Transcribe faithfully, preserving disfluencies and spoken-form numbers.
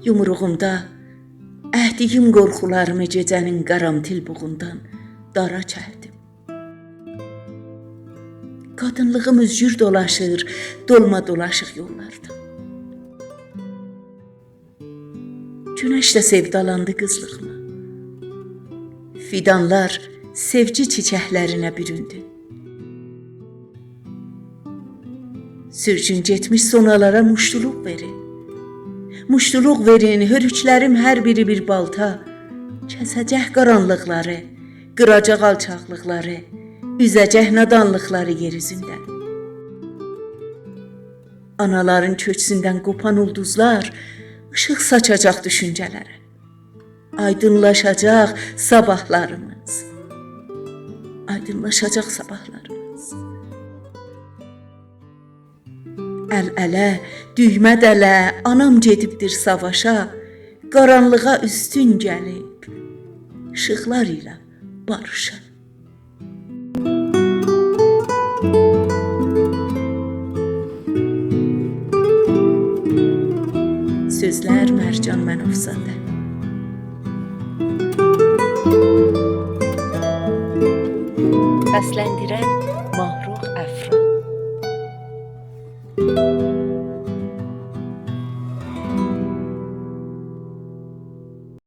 یومروغومدا اهدیگیم قورخولاریمی گئجه‌نین قارانتیل بوغوندان دارا چکدیم. قادینلیغیم اؤزگور دولاشیر دولما دولاشیق یوللاردا. گونش ده سئودالاندی قیزلیغیما. فیدانلار سئوگی چیچکلرینه بوروندو. سورگون گئتمیش سونالارا موشتولوق وئرین. موشتولوق وئرین، هؤروکلریم هر بیری بیر بالتا. کسه‌جک قارانلیقلاری، قیراجاق آلچاقلیقلاری، اوزه‌جک نادانلیقلاری یئر اوزوندن. آنالارین کؤکسوندن قوپان اولدوزلار ایشیق ساچاجاق دوشونجه‌لره. آیدینلاشاجاق صاباحلاریمیز. آیدینلاشاجاق صاباحلاریمیز. ال اله، دویمه دله، آنام گئدیبدیر ساواشا، قارانلیغا اوستون گلیب، ایشیقلار ایله باریشا. سؤزلر: مرجان مناف‌زاده. سسلندیرن: